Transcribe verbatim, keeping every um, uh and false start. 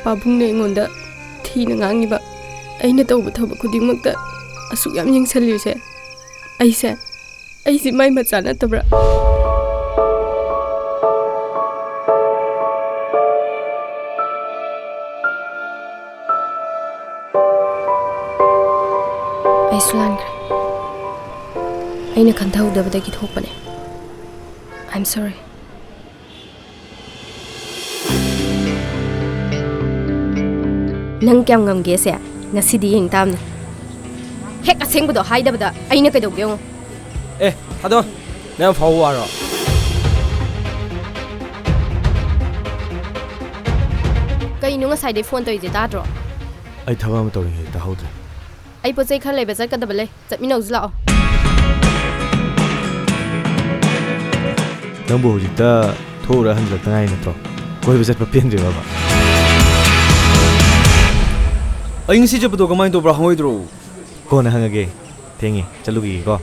ꯄꯥꯕꯨꯡꯅ ꯑꯩꯉꯣꯟꯗ ꯊꯤꯅ ꯉꯥꯡꯉꯤꯕ, ꯑꯩꯅ ꯇꯧꯕ ꯊꯕꯛ ꯈꯨꯗꯤꯡꯃꯛꯇ ꯑꯁꯨꯛ ꯌꯥꯝ ꯌꯦꯡꯁꯜꯂꯤꯁꯦ, ꯑꯩꯁꯦ, ꯑꯩꯁꯦ ꯃꯥꯏ ꯃꯆꯥ ꯅꯠꯇꯕ꯭ꯔꯥ? ꯑꯩꯁꯨ ꯂꯥꯟꯈ꯭ꯔꯦ꯫ ꯑꯩꯅ ꯈꯟꯊꯍꯧꯗꯕꯗꯒꯤ ꯊꯣꯛꯄꯅꯦ꯫ I'm sorry. ꯅꯪ ꯀꯌꯥꯝ ꯉꯝꯒꯦꯁꯦ? ꯉꯁꯤꯗꯤ ꯌꯦꯡ ꯇꯥꯕꯅꯤ꯫ ꯍꯦꯛ ꯑꯁꯦꯡꯕꯗꯣ ꯍꯥꯏꯗꯕꯗ ꯑꯩꯅ ꯀꯩꯗꯧꯒꯦ ꯌꯦꯡꯉꯣ꯫ ꯑꯦ, ꯊꯥꯗꯣ꯫ ꯅꯪ ꯌꯥꯝ ꯐꯥꯎꯕ ꯋꯥꯔꯣ? ꯀꯩꯅꯣ ꯉꯁꯥꯏꯗꯩ ꯐꯣꯟ ꯇꯧꯔꯤꯁꯦ ꯇꯥꯗ꯭ꯔꯣ? ꯑꯩ ꯊꯕꯛ ꯑꯃ ꯇꯧꯔꯤꯉꯩꯗ ꯇꯥꯍꯧꯗ꯭ꯔꯦ꯫ ꯑꯩ ꯄꯣꯠ ꯆꯩ ꯈꯔ ꯂꯩꯕ ꯆꯠꯀꯗꯕ ꯂꯩ, ꯆꯠꯃꯤꯟꯅꯧꯁꯤ ꯂꯥꯛꯑꯣ꯫ ꯅꯪꯕꯨ ꯍꯧꯖꯤꯛꯇ ꯊꯣꯛꯎꯔ ꯍꯟꯖꯤꯜꯂꯛꯇ ꯉꯥꯏꯔꯤ ꯅꯠꯇ꯭ꯔꯣ? ꯀꯣꯏꯕ ꯆꯠꯄ ꯄꯦꯟꯗ꯭ꯔꯤꯕꯕ? ꯑꯩ ꯉꯁꯤ ꯆꯠꯄꯗꯣ ꯀꯃꯥꯏꯅ ꯇꯧꯕ꯭ꯔꯥ ꯍꯪꯉꯣꯏꯗ꯭ꯔꯣ? ꯀꯣꯟꯅ ꯍꯪꯉꯒꯦ꯫ ꯊꯦꯡꯉꯦ, ꯆꯠꯂꯨꯈꯤꯒꯦꯀꯣ꯫